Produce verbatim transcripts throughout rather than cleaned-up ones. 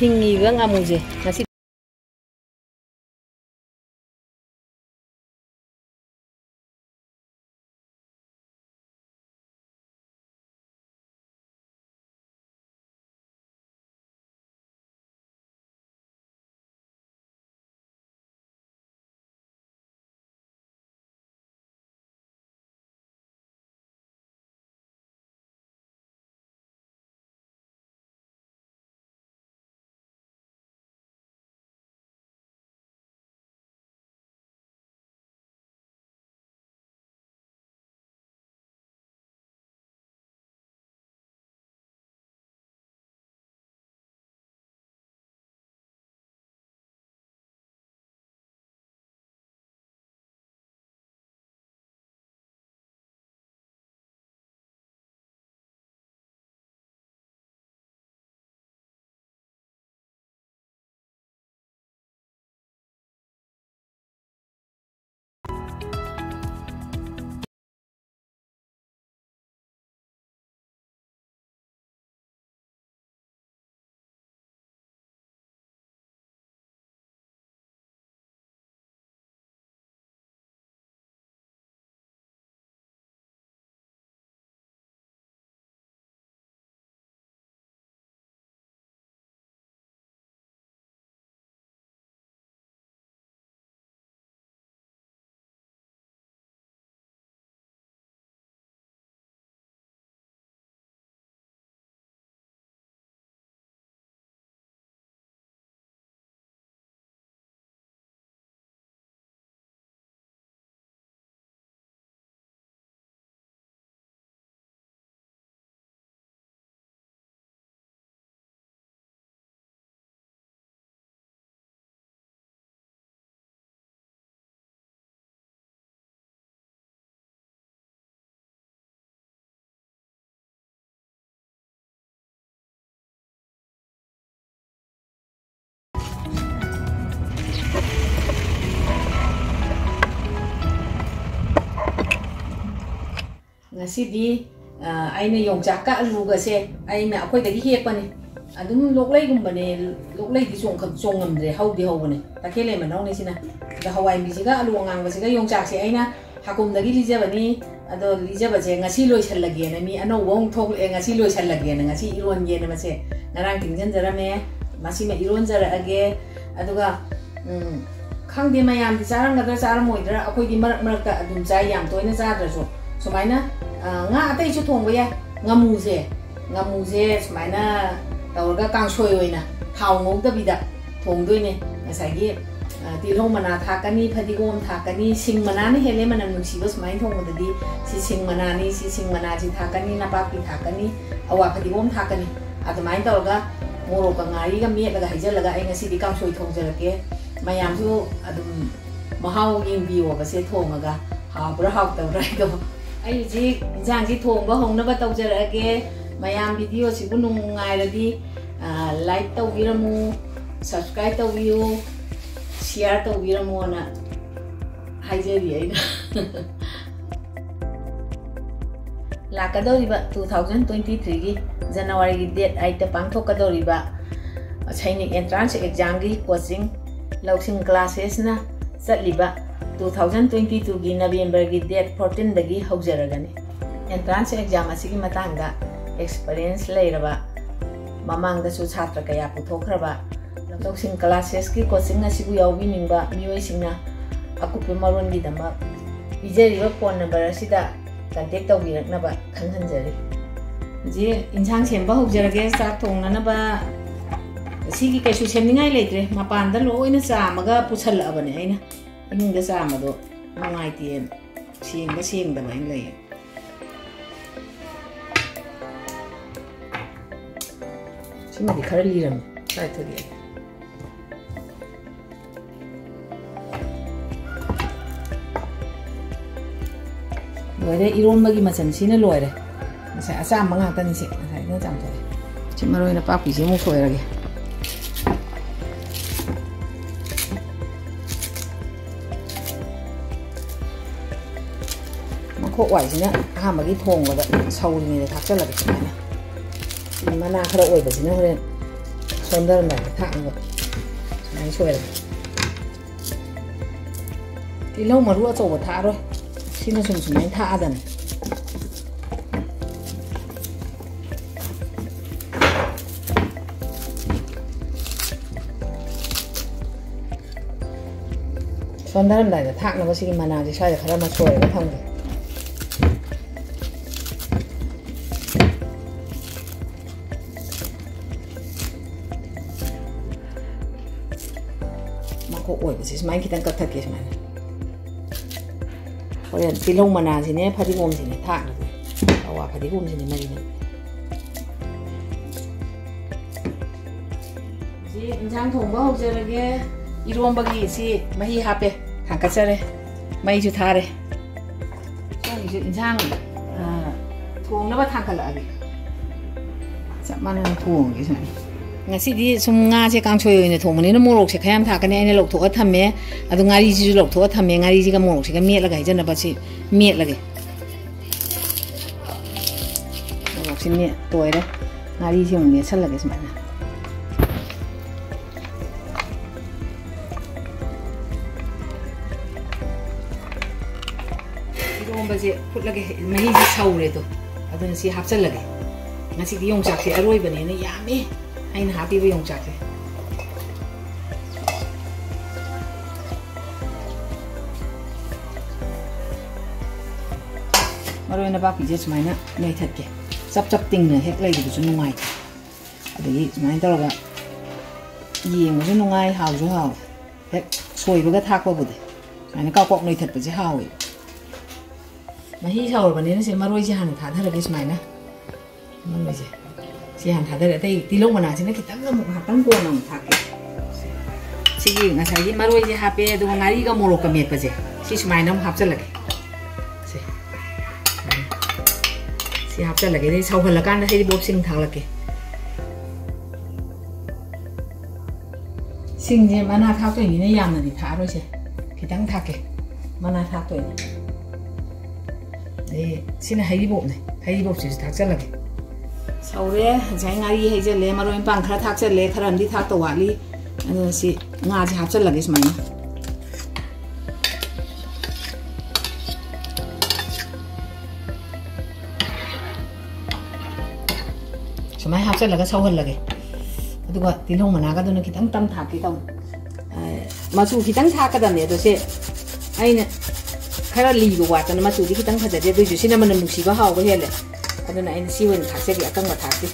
ꯍꯤꯡꯉꯤꯕ ꯉꯥꯃꯨꯁꯦ ꯉꯁꯤ꯫ ꯉꯁꯤꯗꯤ, ꯑ, ꯑꯩꯅ ꯌꯣꯡꯆꯥꯛꯀ ꯑꯂꯨꯒꯁꯦ ꯑꯩꯅ ꯑꯩꯈꯣꯏꯗꯒꯤ ꯍꯦꯛꯄꯅꯤ꯫ ꯑꯗꯨꯝ ꯂꯣꯛꯂꯩꯒꯨꯝꯕꯅꯦ, ꯂꯣꯛꯂꯩꯗꯤ ꯆꯣꯡꯈ-, ꯆꯣꯡꯉꯝꯗ꯭ꯔꯦ, ꯍꯧꯗꯤ ꯍꯧꯕꯅꯦ, ꯇꯈꯦꯜꯂꯩ ꯃꯅꯥꯎꯅꯦ ꯁꯤꯅ꯫ ꯑꯗꯣ ꯍꯋꯥꯏ ꯃꯨꯕꯤꯁꯤꯒ ꯑꯂꯨ ꯑꯉꯥꯡꯕꯁꯤꯒ ꯌꯣꯡꯆꯥꯛꯁꯦ ꯑꯩꯅ ꯍꯥꯀꯨꯝꯗꯒꯤ ꯂꯤꯖꯕꯅꯤ꯫ ꯑꯗꯣ ꯂꯤꯖꯕꯁꯦ ꯉꯁꯤ ꯂꯣꯏꯁꯜꯂꯒꯦꯅ, ꯃꯤ ꯑꯅꯧꯕ ꯑꯃꯨꯛ ꯊꯣꯛꯂꯛꯑꯦ, ꯉꯁꯤ ꯂꯣꯏꯁꯜꯂꯒꯦꯅ, ꯉꯁꯤ ꯏꯔꯣꯟꯒꯦꯅ ꯃꯁꯦ ꯉꯔꯥꯡ ꯇꯤꯡꯁꯤꯟꯖꯔꯝꯃꯦ, ꯃꯁꯤꯃ ꯏꯔꯣꯟꯖꯔꯛꯑꯒꯦ꯫ ꯑꯗꯨꯒ, ꯎꯝ, ꯈꯪꯗꯦ ꯃꯌꯥꯝꯗꯤ ꯆꯥꯔꯝꯒꯗ꯭ꯔꯥ ꯆꯥꯔꯝꯃꯣꯏꯗ꯭ꯔꯥ, ꯑꯩꯈꯣꯏꯗꯤ ꯃꯔꯛ ꯃꯔꯛꯇ ꯑꯗꯨꯝ ꯆꯥꯏ, ꯌꯥꯝ ꯇꯣꯏꯅ ꯆꯥꯗ꯭ꯔꯁꯨ꯫ ꯁꯨꯃꯥꯏꯅ, ꯑ, ꯉꯥ ꯑꯇꯩꯁꯨ ꯊꯣꯡꯕ ꯌꯥꯏ꯫ ꯉꯥꯃꯨꯁꯦ, ꯉꯥꯃꯨꯁꯦ ꯁꯨꯃꯥꯏꯅ ꯇꯧꯔꯒ ꯀꯥꯡꯁꯣꯏ ꯑꯣꯏꯅ ꯊꯥꯎ ꯉꯧꯗꯕꯤꯗ ꯊꯣꯡꯗꯣꯏꯅꯦ꯫ ꯉꯁꯥꯏꯒꯤ, ꯑ, ꯇꯤꯜꯍꯧ ꯃꯅꯥ ꯊꯥꯛꯀꯅꯤ, ꯐꯗꯤꯒꯣꯝ ꯊꯥꯛꯀꯅꯤ, ꯁꯤꯡ ꯃꯅꯥꯅ ꯍꯦꯜꯂꯦ ꯃꯅꯝ ꯅꯨꯡꯁꯤꯕ ꯁꯨꯃꯥꯏꯅ ꯊꯣꯡꯕꯗꯗꯤ꯫ ꯁꯤ ꯁꯤꯡ ꯃꯅꯥꯅꯤ, ꯁꯤ ꯁꯤꯡ ꯃꯅꯥꯁꯤ ꯊꯥꯛꯀꯅꯤ, ꯅꯄꯥꯛꯄꯤ ꯊꯥꯛꯀꯅꯤ, ꯑꯋꯥ ꯐꯗꯤꯒꯣꯝ ꯊꯥꯛꯀꯅꯤ꯫ ꯑꯗꯨꯃꯥꯏꯅ ꯇꯧꯔꯒ ꯃꯣꯔꯣꯛꯀ ꯉꯥꯔꯤꯒ ꯃꯦꯠꯂꯒ ꯍꯩꯖꯜꯂꯒ ꯑꯩ ꯉꯁꯤꯗꯤ ꯀꯥꯡꯁꯣꯏ ꯊꯣꯡꯖꯔꯛꯀꯦ꯫ ꯃꯌꯥꯝꯁꯨ ꯑꯗꯨꯝ ꯃꯍꯥꯎ ꯌꯦꯡꯕꯤꯌꯣꯕ ꯁꯦ ꯊꯣꯡꯉꯒ, ꯍꯥꯎꯕ꯭ꯔꯥ ꯍꯥꯎꯇꯕ꯭ꯔꯥ ꯍꯥꯏꯗꯣ꯫ ꯑꯩ ꯍꯧꯖꯤꯛ ꯏꯟꯁꯥꯡꯁꯤ ꯊꯣꯡꯕ ꯍꯧꯅꯕ ꯇꯧꯖꯔꯛꯑꯒꯦ꯫ ꯃꯌꯥꯝ video ꯁꯤꯕꯨ ꯅꯨꯡꯉꯥꯏꯔꯗꯤ, ꯑ, like ꯇꯧꯕꯤꯔꯝꯃꯨ, subscribe ꯇꯧꯕꯤꯌꯨ, share ꯇꯧꯕꯤꯔꯝꯃꯣꯅ ꯍꯥꯏꯖꯔꯤ ꯑꯩꯅ꯫ ꯂꯥꯛꯀꯗꯧꯔꯤꯕ two thousand twenty three ꯒꯤ January ꯒꯤ date eight ꯇ ꯄꯥꯡꯊꯣꯛꯀꯗꯧꯔꯤꯕ ꯁꯩꯅꯤꯛ entrance exam ꯒꯤ coaching ꯂꯧꯁꯤꯡ classes ꯅ ꯆꯠꯂꯤꯕ two thousand twenty two ꯒꯤ November ꯒꯤ date fourteen ꯗꯒꯤ ꯍꯧꯖꯔꯒꯅꯤ꯫ Entrance exam ꯑꯁꯤꯒꯤ ꯃꯇꯥꯡꯗ experience ꯂꯩꯔꯕ, ꯃꯃꯥꯡꯗꯁꯨ ꯁꯥꯇ꯭ꯔ ꯀꯌꯥ ꯄꯨꯊꯣꯛꯈ꯭ꯔꯕ ꯂꯧꯁꯤꯡ classes ꯀꯤ coaching ꯑꯁꯤꯕꯨ ꯌꯥꯎꯕꯤꯅꯤꯡꯕ ꯃꯤꯑꯣꯏꯁꯤꯡꯅ ꯑꯀꯨꯞꯄ ꯃꯔꯣꯜꯒꯤꯗꯃꯛ ꯄꯤꯖꯔꯤꯕ phone number ꯑꯁꯤꯗ contact ꯇꯧꯕꯤꯔꯛꯅꯕ ꯈꯪꯍꯟꯖꯔꯤ꯫ ꯍꯧꯖꯤꯛ ꯏꯟꯁꯥꯡ ꯁꯦꯝꯕ ꯍꯧꯖꯔꯒꯦ꯫ ꯆꯥꯛ ꯊꯣꯡꯅꯅꯕ ꯁꯤꯒꯤ ꯀꯩꯁꯨ ꯁꯦꯝꯅꯤꯡꯉꯥꯏ ꯂꯩꯇ꯭ꯔꯦ, ꯃꯄꯥꯟꯗ ꯂꯣꯏꯅ ꯆꯥꯝꯃꯒ ꯄꯨꯁꯜꯂꯛꯑꯕꯅꯦ ꯑꯩꯅ꯫ ꯏꯃꯨꯡꯗ ꯆꯥꯝꯕꯗꯣ ꯅꯨꯡꯉꯥꯏꯇꯦꯅ ꯁꯦꯡꯕ ꯁꯦꯡꯗꯕ ꯍꯥꯏꯅ ꯂꯩꯌꯦ꯫ ꯁꯤꯃꯗꯤ ꯈꯔ ꯂꯤꯔꯝꯃꯤ꯫ ꯀꯥꯏ ꯊꯣꯛꯂꯛꯑꯦ? ꯂꯣꯏꯔꯦ, ꯏꯔꯣꯝꯕꯒꯤ ꯃꯆꯜꯁꯤꯅ ꯂꯣꯏꯔꯦ꯫ ꯉꯁꯥꯏ ꯑꯆꯥꯝꯕ ꯉꯥꯛꯇꯅꯤ ꯁꯤ, ꯉꯁꯥꯏꯅ ꯆꯥꯝꯊꯣꯛꯑꯦ꯫ ꯁꯤ ꯃꯔꯣꯏ ꯅꯄꯥꯛꯄꯤꯁꯤ ꯑꯃꯨꯛ ꯁꯣꯏꯔꯒꯦ꯫ ꯃꯈꯣꯛ ꯋꯥꯏꯁꯤꯅ ꯑꯍꯥꯟꯕꯒꯤ ꯊꯣꯡꯕꯗ ꯁꯧꯔꯤꯉꯩꯗ ꯊꯥꯛꯆꯜꯂꯒꯦ ꯁꯨꯃꯥꯏꯅ꯫ ꯃꯅꯥ ꯈꯔ ꯑꯣꯏꯕꯁꯤꯅ ꯍꯣꯔꯦꯟ ꯁꯣꯟꯊꯔꯝꯗꯥꯏꯗ ꯊꯥꯛꯅꯕ ꯁꯨꯃꯥꯏꯅ ꯁꯣꯏꯔꯒ꯫ ꯇꯤꯜꯍꯧ ꯃꯔꯨ ꯑꯆꯧꯕ ꯊꯥꯛꯑꯔꯣꯏ꯫ ꯁꯤꯅ ꯁꯨꯝ ꯁꯨꯃꯥꯏꯅ ꯊꯥꯛꯑꯗꯅꯤ꯫ ꯁꯣꯟꯊꯔꯝꯗꯥꯏꯗ ꯊꯥꯛꯅꯕ ꯁꯤꯒꯤ ꯃꯅꯥꯁꯦ ꯁ꯭ꯋꯥꯏꯗ ꯈꯔ ꯑꯃ ꯁꯣꯏꯔꯒ ꯊꯝꯒꯦ꯫ ꯃꯀꯣꯛ ꯑꯣꯏꯕꯁꯦ ꯁꯨꯃꯥꯏꯅ ꯈꯤꯇꯪ ꯀꯛꯊꯠꯀꯦ꯫ ꯁꯨꯃꯥꯏꯅ ꯍꯣꯔꯦꯟ ꯇꯤꯜꯍꯧ ꯃꯅꯥꯁꯤꯅꯦ, ꯐꯗꯤꯒꯣꯝꯁꯤꯅꯦ ꯊꯥꯛꯅꯕ꯫ ꯑꯋꯥ ꯐꯗꯤꯒꯣꯝꯁꯤꯅꯦ ꯃꯔꯤ ꯃꯔꯤ꯫ ꯁꯤ ꯏꯟꯁꯥꯡ ꯊꯣꯡꯕ ꯍꯧꯖꯔꯒꯦ꯫ ꯏꯔꯣꯝꯕꯒꯤ ꯁꯤ ꯃꯍꯤ ꯍꯥꯞꯄꯦ, ꯊꯥꯡꯀꯠꯆꯔꯦ, ꯃꯩꯁꯨ ꯊꯥꯔꯦ꯫ ꯁꯣꯝꯒꯤꯁꯨ ꯏꯟꯁꯥꯡ, ꯑ, ꯊꯣꯡꯅꯕ ꯊꯥꯡꯀꯠꯂꯛꯑꯒꯦ꯫ ꯆꯞ ꯃꯥꯟꯅꯅ ꯊꯣꯡꯉꯒꯦ ꯁꯨꯃꯥꯏꯅ꯫ ꯉꯁꯤꯗꯤ ꯁꯨꯝ ꯉꯥꯁꯦ ꯀꯥꯡꯁꯣꯏ ꯑꯣꯏꯅ ꯊꯣꯡꯕꯅꯤꯅ ꯃꯣꯔꯣꯛꯁꯦ ꯈꯔ ꯌꯥꯝ ꯊꯥꯛꯀꯅꯤ꯫ ꯑꯩꯅ ꯂꯧꯊꯣꯛꯑ ꯊꯝꯃꯦ꯫ ꯑꯗꯣ ꯉꯥꯔꯤꯁꯤꯁꯨ ꯂꯧꯊꯣꯛꯑ ꯊꯝꯃꯦ꯫ ꯉꯥꯔꯤꯁꯤꯒ ꯃꯣꯔꯣꯛꯁꯤꯒ ꯃꯦꯠꯂꯒ ꯍꯩꯖꯅꯕ ꯁꯤ ꯃꯦꯠꯂꯒꯦ꯫ ꯃꯣꯔꯣꯛꯁꯤ ꯃꯦꯠ ꯇꯣꯏꯔꯦ꯫ ꯉꯥꯔꯤꯁꯤ ꯑꯃꯨꯛ ꯃꯦꯠꯁꯜꯂꯒꯦ ꯁꯨꯃꯥꯏꯅ꯫ ꯏꯔꯣꯝꯕꯁꯦ ꯐꯨꯠꯂꯒꯦ, ꯃꯍꯤꯁꯦ ꯁꯧꯔꯦꯗꯣ, ꯑꯗꯨꯅ ꯁꯤ ꯍꯥꯞꯆꯜꯂꯒꯦ꯫ ꯉꯁꯤꯗꯤ ꯌꯣꯡꯆꯥꯛꯁꯦ ꯑꯔꯣꯏꯕꯅꯦꯅ ꯌꯥꯝꯃꯦ ꯑꯩꯅ ꯍꯥꯞꯄꯤꯕ ꯌꯣꯡꯆꯥꯛꯁꯦ꯫ ꯃꯔꯣꯏ ꯅꯄꯥꯛꯄꯤꯁꯦ ꯁꯨꯃꯥꯏꯅ ꯅꯣꯏꯊꯠꯀꯦ꯫ ꯆꯞ ꯆꯞ ꯇꯤꯡꯅ ꯍꯦꯛ ꯂꯩꯕꯗꯨꯁꯨ ꯅꯨꯡꯉꯥꯏꯇꯦ꯫ ꯑꯗꯒꯤ ꯁꯨꯃꯥꯏꯅ ꯇꯧꯔꯒ ꯌꯦꯡꯕꯁꯨ ꯅꯨꯡꯉꯥꯏ, ꯍꯥꯎꯁꯨ ꯍꯥꯎꯋꯦ꯫ ꯍꯦꯛ ꯁꯣꯏꯕꯒ ꯊꯥꯛꯄꯕꯨꯗꯤ ꯁꯨꯃꯥꯏꯅ ꯀꯥꯎ ꯀꯥꯎ ꯅꯣꯏꯊꯠꯄꯁꯦ ꯍꯥꯎꯋꯦ꯫ ꯃꯍꯤ ꯁꯧꯔꯕꯅꯤꯅ ꯁꯦ ꯃꯔꯣꯏꯁꯦ ꯍꯥꯟꯅ ꯊꯥꯗꯔꯒꯦ ꯁꯨꯃꯥꯏꯅ꯫ ꯃꯔꯣꯏꯁꯦ ꯁꯤ ꯍꯥꯟꯅ ꯊꯥꯗꯔꯦ꯫ ꯑꯇꯩ ꯇꯤꯜꯍꯧ ꯃꯅꯥꯁꯤꯅ ꯈꯤꯇꯪ ꯑꯃꯨꯛ ꯉꯥꯏꯍꯥꯛꯇꯪ ꯀꯣꯟꯅ ꯑꯃꯨꯛ ꯊꯥꯛꯀꯦ꯫ ꯁꯤꯒꯤ ꯉꯁꯥꯏꯒꯤ ꯃꯔꯣꯏꯁꯦ ꯍꯥꯞꯄꯦ, ꯑꯗꯨꯒ ꯉꯥꯔꯤꯒ ꯃꯣꯔꯣꯛꯀ ꯃꯦꯠꯄꯁꯦ ꯁꯤ ꯁꯨꯃꯥꯏꯅ ꯑꯃꯨꯛ ꯍꯥꯞꯆꯜꯂꯒꯦ꯫ ꯁꯦ꯫ ꯁꯤ ꯍꯥꯞꯆꯜꯂꯒꯦ꯫ ꯑꯗꯩ ꯁꯧꯍꯜꯂꯀꯥꯟꯗ ꯍꯩꯔꯤꯕꯣꯞꯁꯤꯡ ꯊꯥꯛꯂꯛꯀꯦ꯫ ꯁꯤꯡꯁꯦ ꯃꯅꯥ ꯊꯥꯛꯇꯣꯏꯅꯤꯅ ꯌꯥꯝꯅꯗꯤ ꯊꯥꯛꯑꯔꯣꯏꯁꯦ꯫ ꯈꯤꯇꯪ ꯊꯥꯛꯀꯦ꯫ ꯃꯅꯥ ꯊꯥꯛꯇꯣꯏꯅꯤ꯫ ꯑꯗꯩ ꯁꯤꯅ ꯍꯩꯔꯤꯕꯣꯞꯅꯦ꯫ ꯍꯩꯔꯤꯕꯣꯞꯁꯤꯁꯨ ꯊꯥꯛꯆꯜꯂꯒꯦ꯫ ꯁꯧꯔꯦ꯫ ꯉꯁꯥꯏ ꯉꯥꯔꯤ ꯍꯩꯖꯜꯂꯦ, ꯃꯔꯣꯏ ꯃꯄꯥꯡ ꯈꯔ ꯊꯥꯛꯆꯜꯂꯦ, ꯈꯔ ꯑꯃꯗꯤ ꯊꯥꯛꯇꯧ ꯋꯥꯠꯂꯤ꯫ ꯑꯗꯨꯅ ꯁꯤ ꯉꯥꯁꯦ ꯍꯥꯞꯆꯜꯂꯒꯦ ꯁꯨꯃꯥꯏꯅ꯫ ꯁꯨꯃꯥꯏꯅ ꯍꯥꯞꯆꯜꯂꯒ ꯁꯧꯍꯜꯂꯒꯦ꯫ ꯑꯗꯨꯒ ꯇꯤꯜꯍꯧ ꯃꯅꯥꯒꯗꯨꯅ ꯈꯤꯇꯪ ꯇꯝ ꯊꯥꯛꯀꯦ ꯇꯧꯅꯤ꯫ ꯑ, ꯃꯆꯨ ꯈꯤꯇꯪ ꯊꯥꯛꯀꯗꯕꯅꯦ, ꯑꯗꯣ ꯁꯦ ꯑꯩꯅ ꯈꯔ ꯂꯤꯕ ꯋꯥꯠꯇꯅ ꯃꯆꯨꯗꯤ ꯈꯤꯇꯪ ꯐꯖꯗꯦ, ꯑꯗꯨꯏꯁꯨ ꯁꯤꯅ ꯃꯅꯝ ꯅꯨꯡꯁꯤꯕ ꯍꯥꯎꯕ ꯍꯦꯜꯂꯦ꯫ ꯑꯗꯨꯅ ꯑꯩꯅ ꯁꯤ ꯑꯣꯏꯅ ꯊꯥꯛꯆꯒꯦ, ꯑꯀꯪꯕ ꯊꯥꯛꯇꯦ꯫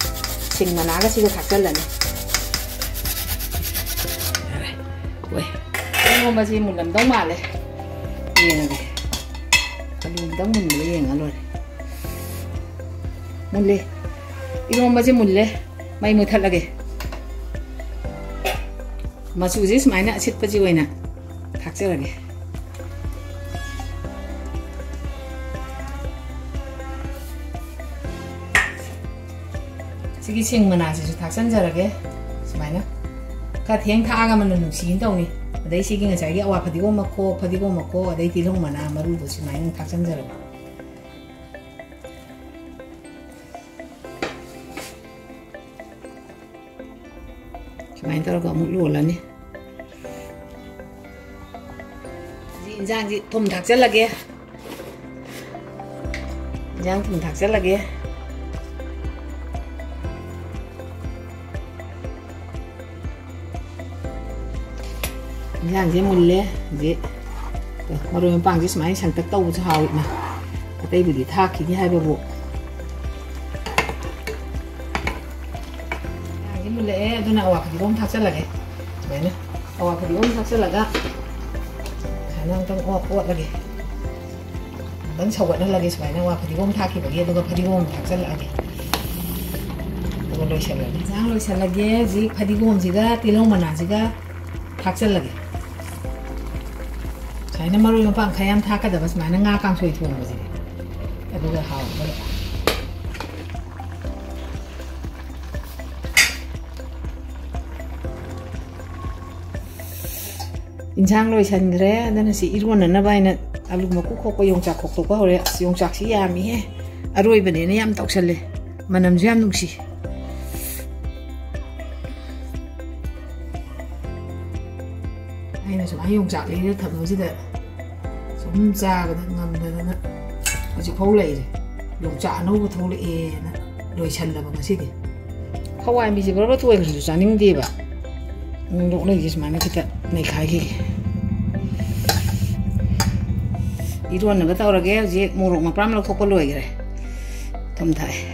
ꯁꯤꯡ ꯃꯅꯥꯒ ꯁꯤꯒ ꯊꯥꯛꯆꯜꯂꯅꯤ꯫ ꯌꯥꯔꯦ꯫ ꯍꯣꯏ꯫ ꯏꯔꯣꯝꯕꯁꯤ ꯃꯨꯜꯂꯝꯗꯧ ꯃꯥꯜꯂꯦ꯫ ꯌꯦꯡꯉꯒꯦ꯫ ꯑꯂꯨ ꯑꯝꯇꯪ ꯃꯨꯟꯕ꯭ꯔꯥ ꯌꯦꯡꯉ ꯂꯣꯏꯔꯦ꯫ ꯃꯨꯜꯂꯦ꯫ ꯏꯔꯣꯝꯕꯁꯦ ꯃꯨꯜꯂꯦ꯫ ꯃꯩ ꯃꯨꯊꯠꯂꯒꯦ꯫ ꯃꯆꯨꯁꯦ ꯁꯨꯃꯥꯏꯅ ꯑꯁꯤꯠꯄꯁꯤ ꯑꯣꯏꯅ ꯊꯥꯛꯆꯔꯒꯦ꯫ ꯁꯤꯒꯤ ꯁꯤꯡ ꯃꯅꯥꯁꯤꯁꯨ ꯊꯥꯛꯆꯟꯖꯔꯒꯦ꯫ ꯁꯨꯃꯥꯏꯅ ꯈꯔ ꯊꯦꯡ ꯊꯥꯛꯑꯒ ꯃꯅꯝ ꯅꯨꯡꯁꯤꯅ ꯇꯧꯅꯤ꯫ ꯑꯗꯩ ꯁꯤꯒꯤ ꯉꯁꯥꯏꯒꯤ ꯑꯋꯥ ꯐꯗꯤꯒꯣꯝ ꯃꯈꯣꯛ, ꯐꯗꯤꯒꯣꯝ ꯃꯈꯣꯛ, ꯑꯗꯩ ꯇꯤꯜꯍꯧ ꯃꯅꯥ ꯃꯔꯨꯗꯣ ꯁꯨꯃꯥꯏꯅ ꯑꯃꯨꯛ ꯊꯥꯛꯆꯟꯖꯔꯒꯦ꯫ ꯁꯨꯃꯥꯏꯅ ꯇꯧꯔꯒ ꯑꯃꯨꯛ ꯂꯣꯜꯂꯅꯤ꯫ ꯍꯧꯖꯤꯛ ꯏꯟꯖꯥꯡꯁꯤ ꯊꯨꯝ ꯊꯥꯛꯆꯜꯂꯒꯦ꯫ ꯏꯟꯖꯥꯡ ꯊꯨꯝ ꯊꯥꯛꯆꯜꯂꯒꯦ꯫ ꯏꯟꯖꯥꯡꯁꯦ ꯃꯨꯜꯂꯦ꯫ ꯍꯧꯖꯤꯛ ꯃꯔꯣꯏ ꯃꯄꯥꯡꯁꯦ ꯁꯨꯃꯥꯏꯅ ꯁꯪꯇꯛ ꯇꯧꯕꯁꯨ ꯍꯥꯎꯋꯤꯅ꯫ ꯑꯇꯩꯕꯨꯗꯤ ꯊꯥꯛꯈꯤꯅꯤ ꯍꯥꯏꯕꯕꯨ꯫ ꯏꯟꯖꯥꯡꯁꯦ ꯃꯨꯜꯂꯛꯑꯦ, ꯑꯗꯨꯅ ꯑꯋꯥ ꯐꯗꯤꯒꯣꯝ ꯊꯥꯛꯆꯜꯂꯒꯦ꯫ ꯁꯨꯃꯥꯏꯅ ꯑꯋꯥ ꯐꯗꯤꯒꯣꯝ ꯊꯥꯛꯆꯜꯂꯒ ꯁꯨꯃꯥꯏꯅ ꯑꯃꯨꯛꯇꯪ ꯑꯣꯠ-, ꯑꯣꯠꯂꯒꯦ꯫ ꯑꯃꯨꯛꯇꯪ ꯁꯧꯒꯠꯍꯜꯂꯒꯦ ꯁꯨꯃꯥꯏꯅ ꯑꯋꯥ ꯐꯗꯤꯒꯣꯝ ꯊꯥꯛꯈꯤꯕꯒꯤ, ꯑꯗꯨꯒ ꯐꯗꯤꯒꯣꯝ ꯊꯥꯛꯆꯜꯂꯛꯑꯒꯦ꯫ ꯑꯗꯨꯒ ꯂꯣꯏꯁꯜꯂꯒꯦ꯫ ꯏꯟꯖꯥꯡ ꯂꯣꯏꯁꯜꯂꯒꯦ꯫ ꯍꯧꯖꯤꯛ ꯐꯗꯤꯒꯣꯝꯁꯤꯒ ꯇꯤꯜꯍꯧ ꯃꯅꯥꯁꯤꯒ ꯊꯥꯛꯆꯜꯂꯒꯦ꯫ ꯁꯨꯃꯥꯏꯅ ꯃꯔꯣꯏ ꯃꯄꯥꯡ ꯈꯔ ꯌꯥꯝ ꯊꯥꯛꯀꯗꯕ, ꯁꯨꯃꯥꯏꯅ ꯉꯥ ꯀꯥꯡꯁꯣꯏ ꯊꯣꯡꯕꯁꯤꯗꯤ꯫ ꯑꯗꯨꯒ ꯍꯥꯎꯒꯗꯕ꯫ ꯏꯟꯁꯥꯡ ꯂꯣꯏꯁꯟꯈ꯭ꯔꯦ꯫ ꯑꯗꯨꯅ ꯁꯤ ꯏꯔꯣꯟꯅꯅꯕ ꯍꯥꯏꯅ ꯑꯂꯨ ꯃꯀꯨ ꯈꯣꯛꯄ, ꯌꯣꯡꯆꯥꯛ ꯈꯣꯛꯇꯣꯛꯄ ꯍꯧꯔꯦ꯫ ꯑꯁ, ꯌꯣꯡꯆꯥꯛꯁꯤ ꯌꯥꯝꯃꯤꯍꯦ꯫ ꯑꯔꯣꯏꯕꯅꯦꯅ ꯌꯥꯝ ꯇꯧꯁꯜꯂꯦ꯫ ꯃꯅꯝꯁꯨ ꯌꯥꯝ ꯅꯨꯡꯁꯤ꯫ ꯑꯩꯅ ꯁꯨꯃꯥꯏꯅ ꯌꯣꯡꯆꯥꯛ ꯂꯩꯔ ꯊꯝꯕꯁꯤꯗ ꯁꯨꯝ ꯆꯥꯕꯗ ꯉꯝꯗꯗꯅ ꯍꯧꯖꯤꯛꯐꯥꯎ ꯂꯩꯔꯦ꯫ ꯌꯣꯡꯆꯥꯛ ꯑꯅꯧꯕ ꯊꯣꯛꯂꯛꯑꯦꯅ ꯂꯣꯏꯁꯜꯂꯕ ꯉꯁꯤꯗꯤ꯫ ꯍꯋꯥꯏ ꯃꯤꯁꯦ ꯕꯔꯕꯔ ꯇꯣꯏꯈ꯭ꯔꯁꯨ ꯆꯥꯅꯤꯡꯗꯦꯕ꯫ ꯂꯣꯛ ꯂꯩꯁꯦ ꯁꯨꯃꯥꯏꯅ ꯈꯤꯇ ꯅꯩꯈꯥꯏꯈꯤꯒꯦ꯫ ꯏꯔꯣꯟꯅꯕ ꯇꯧꯔꯒꯦ꯫ ꯍꯧꯖꯤꯛ ꯃꯣꯔꯣꯛ ꯃꯄꯥꯝ ꯂꯧꯊꯣꯛꯄ ꯂꯣꯏꯈ꯭ꯔꯦ꯫ ꯊꯨꯝ ꯊꯥꯛꯑꯦ꯫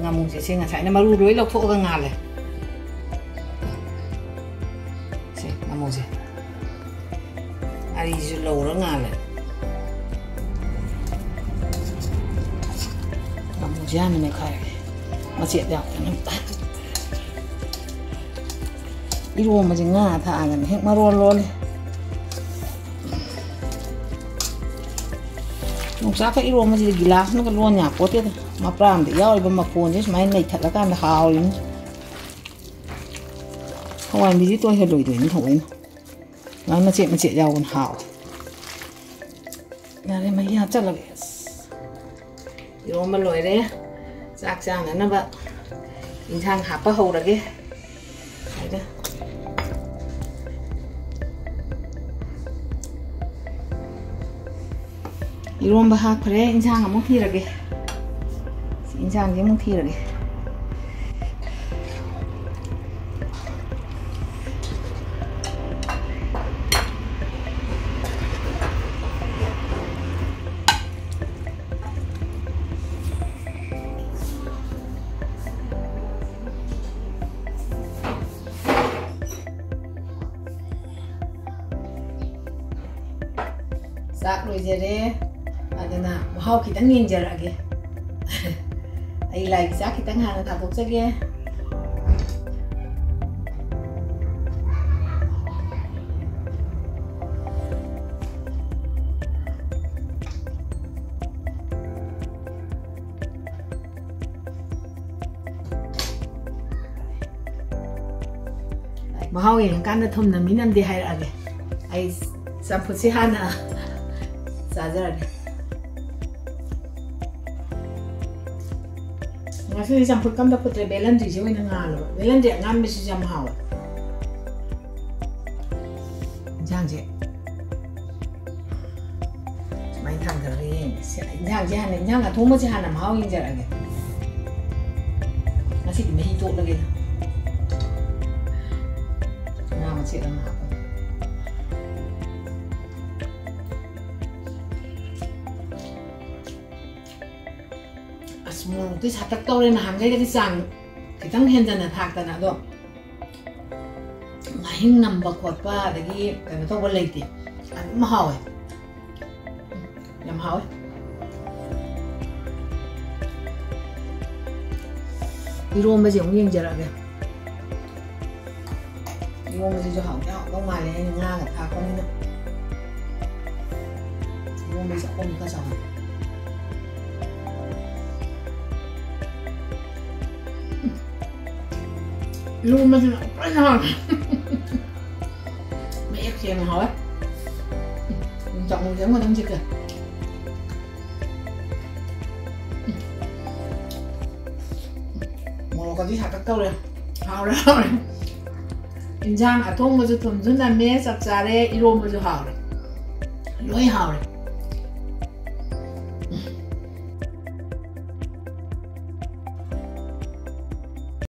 ꯉꯥꯃꯨꯁꯦ ꯁꯤ ꯉꯁꯥꯏꯅ ꯃꯔꯨ ꯂꯣꯏ ꯂꯧꯊꯣꯛꯑꯒ ꯉꯥꯜꯂꯦ꯫ ꯁꯤ ꯉꯥꯃꯨꯁꯦ꯫ ꯑꯔꯤꯁꯨ ꯂꯧꯔ ꯉꯥꯜꯂꯦ꯫ ꯉꯥꯃꯨꯁꯦ ꯍꯥꯟꯅ ꯃꯦꯠꯈꯥꯏꯔꯒꯦ꯫ ꯃꯆꯦꯠ ꯌꯥꯎꯗꯅꯕ꯫ ꯏꯔꯣꯝꯕꯁꯦ ꯉꯥ ꯊꯥꯛꯑꯒꯅ ꯍꯦꯛ ꯃꯔꯣꯟ ꯂꯣꯜꯂꯦ꯫ ꯌꯣꯡꯆꯥꯛꯀ ꯏꯔꯣꯝꯕꯁꯤꯗꯤ ꯒꯤꯂꯥꯁꯅꯒ ꯂꯣꯟ ꯌꯥꯄꯣꯠꯇꯦꯗ꯫ ꯃꯄ꯭ꯔꯥꯝꯗ ꯌꯥꯎꯔꯤꯕ ꯃꯐꯣꯟꯁꯦ ꯁꯨꯃꯥꯏꯅ ꯅꯩꯊꯠꯂꯀꯥꯟꯗ ꯍꯥꯎꯔꯤꯅꯤ꯫ ꯍꯋꯥꯏ ꯃꯤꯁꯤ ꯇꯣꯏꯍꯜꯂꯣꯏꯗꯣꯏꯅꯤ ꯊꯑꯣꯏꯅ꯫ ꯁꯨꯃꯥꯏꯅ ꯃꯆꯦꯠ ꯃꯆꯦꯠ ꯌꯥꯎꯕꯅ ꯍꯥꯎꯋꯦ꯫ ꯌꯥꯔꯦ, ꯃꯍꯤ ꯍꯥꯞꯆꯜꯂꯒꯦ꯫ ꯑꯁ, ꯏꯔꯣꯝꯕ ꯂꯣꯏꯔꯦ꯫ ꯆꯥꯛ ꯆꯥꯅꯅꯕ ꯏꯟꯁꯥꯡ ꯍꯥꯞꯄ ꯍꯧꯔꯒꯦ꯫ ꯍꯥꯏꯗ꯫ ꯏꯔꯣꯝꯕ ꯍꯥꯞꯈ꯭ꯔꯦ, ꯏꯟꯁꯥꯡ ꯑꯃꯨꯛ ꯊꯤꯔꯒꯦ꯫ ꯏꯟꯁꯥꯡꯁꯦ ꯑꯃꯨꯛ ꯊꯤꯔꯒꯦ꯫ ꯆꯥꯛ ꯂꯣꯏꯖꯔꯦ꯫ ꯑꯗꯨꯅ ꯃꯍꯥꯎ ꯈꯤꯇꯪ ꯌꯦꯡꯖꯔꯛꯑꯒꯦ꯫ ꯑꯩ ꯂꯥꯏꯒꯤ ꯆꯥꯛ ꯈꯤꯇꯪ ꯍꯥꯟꯅ ꯊꯥꯗꯣꯛꯆꯒꯦ꯫ ꯃꯍꯥꯎ ꯌꯦꯡꯉꯀꯥꯟꯗ ꯊꯨꯝꯅ ꯃꯤꯅꯝꯗꯦ ꯍꯥꯏꯔꯛꯑꯒꯦ꯫ ꯑꯩ ꯆꯝꯐꯨꯠꯁꯤ ꯍꯥꯟꯅ ꯆꯥꯖꯔꯒꯦ꯫ ꯉꯁꯤꯗꯤ ꯆꯝꯐꯨꯠ ꯀꯝꯇ ꯐꯨꯠꯇ꯭ꯔꯦ, ꯕꯦꯂꯟꯗ꯭ꯔꯤꯁꯦ ꯑꯣꯏꯅ ꯉꯥꯜꯂꯕ꯫ ꯕꯦꯂꯟꯗ꯭ꯔꯤ ꯑꯉꯥꯟꯕꯁꯤꯁꯨ ꯌꯥꯝ ꯍꯥꯎꯋꯦ꯫ ꯏꯟꯁꯥꯡꯁꯦ ꯁꯨꯃꯥꯏꯅ ꯊꯥꯡꯊꯔꯒ ꯌꯦꯡꯒꯦ꯫ ꯁꯤ ꯏꯟꯁꯥꯡꯁꯦ ꯍꯥꯟꯅ, ꯏꯟꯁꯥꯡ ꯑꯊꯣꯡꯕꯁꯦ ꯍꯥꯟꯅ ꯃꯍꯥꯎ ꯌꯦꯡꯖꯔꯛꯑꯒꯦ꯫ ꯉꯁꯤꯗꯤ ꯃꯍꯤ ꯇꯣꯠꯂꯒꯦ꯫ ꯉꯥ ꯃꯆꯦꯠ ꯑꯃ ꯍꯥꯞꯄꯒꯦ꯫ ꯑꯁ, ꯃꯣꯔꯣꯛꯇꯤ ꯁꯥꯇꯛ ꯇꯧꯔꯦ, ꯅꯍꯥꯟꯈꯩꯗꯒꯤ ꯆꯥꯡ ꯈꯤꯇꯪ ꯍꯦꯟꯖꯟꯅ ꯊꯥꯛꯇꯅ꯫ ꯑꯗꯣ ꯉꯥꯍꯤꯡ ꯅꯝꯕ ꯈꯣꯠꯄ ꯑꯗꯒꯤ ꯀꯩꯅꯣ ꯇꯧꯕ ꯂꯩꯇꯦ, ꯑꯗꯨꯝ ꯍꯥꯎꯋꯦ꯫ ꯌꯥꯝ ꯍꯥꯎꯋꯦ꯫ ꯏꯔꯣꯝꯕꯁꯦ ꯑꯃꯨꯛ ꯌꯦꯡꯖꯔꯛꯑꯒꯦ꯫ ꯏꯔꯣꯝꯕꯁꯤꯁꯨ ꯍꯥꯎꯗꯤ ꯍꯥꯎꯗꯧ ꯃꯥꯜꯂꯦ, ꯑꯩꯅ ꯉꯥꯒ ꯊꯥꯛꯄꯅꯤꯅ꯫ ꯏꯔꯣꯝꯕꯁꯦ ꯑꯩꯈꯣꯏꯅ ꯈꯔ ꯆꯥꯎꯍꯜꯂꯦ꯫ ꯏꯔꯣꯝꯕꯁꯤꯅ ꯂꯣꯏꯅ ꯍꯥꯎꯔꯦ꯫ ꯃꯌꯦꯛ ꯁꯦꯡꯅ ꯍꯥꯎꯋꯦ꯫ ꯎꯝ, ꯆꯥꯃꯁ ꯑꯃ ꯑꯗꯨꯝ ꯆꯤꯛꯈ꯭ꯔꯦ꯫ ꯎꯝ꯫ ꯃꯣꯔꯣꯛꯀꯗꯤ ꯁꯥꯇꯛ ꯇꯧꯔꯦ꯫ ꯍꯥꯎꯔꯦ, ꯍꯥꯎꯔꯦ꯫ ꯏꯟꯖꯥꯡ ꯑꯊꯣꯡꯕꯁꯨ ꯊꯨꯝꯁꯨ ꯅꯝꯃꯦ, ꯆꯞ ꯆꯥꯔꯦ, ꯏꯔꯣꯝꯕꯁꯨ ꯍꯥꯎꯔꯦ꯫ ꯂꯣꯏ ꯍꯥꯎꯔꯦ꯫